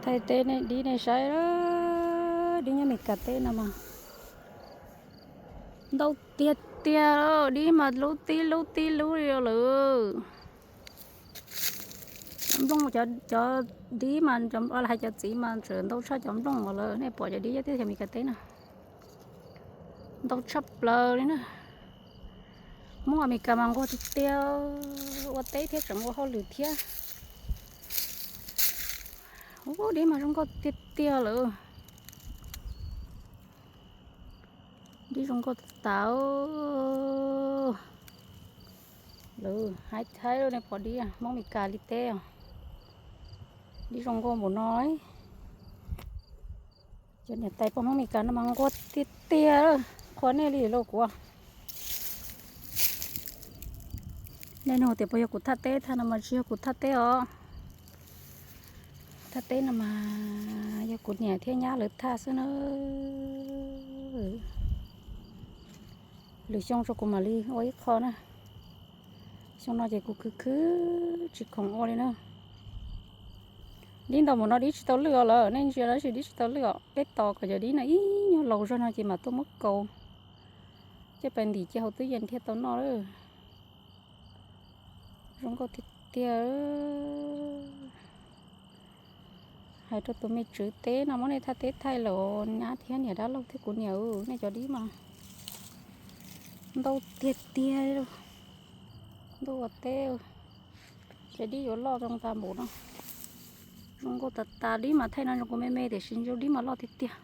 Thaij teb dib nej saib, dib nyob Meskas teb no mas ntau tiag tiag, dib mas lub tib lub tib lub li lawm. Cov nplooj, cov dib mas, hais cov txiv mas tseem ntau tshaj cov nplooj lawm. Nej pom cov dib nyob teb chaws Meskas teb no ntau tshaj plaws li na. Hmoob Amelikas mas nquag tiag tiag, ua teb thiab tseem ua hauj lwm thiab. Ub, dib mas zoo nkauj tiag tiag lawm. Dib zoo nkauj tas tas. Lawv haib haib lawm, nej pom dib Hmoob Meskas li teb os. Dib zoo nkauj npaum no. Cov niam tais poj Hmoob Meskas no mas nquag tiag tiag, qhuas nej li lauj kuv. Nej nug tias puas yog kuv thaj teb, thaj no mas tsis yog kuv thaj teb os. Thaj teb no mas yog kuv niam thiab nyab lawv thaj xwb na. Lwm xyoo tso kuv mam li ua ib qho na. Xyoo no ces kuv khwv khwv tsis khoom ua li na. Dib ntau mus no dib tsis tau lwj os lawm, nej ntsia tab sis dib tsis tau lwj os. Peb tos kom cov dib no ib nyuag laus zog no ces mam tuaj muab kaus coj pais ntim cia hauv tub yees thiaj tau noj lawm. Zoo nkauj tiag tiag. Hais rau tus me tswv teb no muab nej thaj teb thaij lawm, nyab thiab niam dab laug thiab kuv niam, nej cov dib mas ntau tiag tiag. Ntuj ua teb, ces dib yuav loj zoo tas npaum no. Zoo nkauj tas tas, dib mas thaij no zoo kuv me me tiam sis ntshe dib mas loj tiag tiag.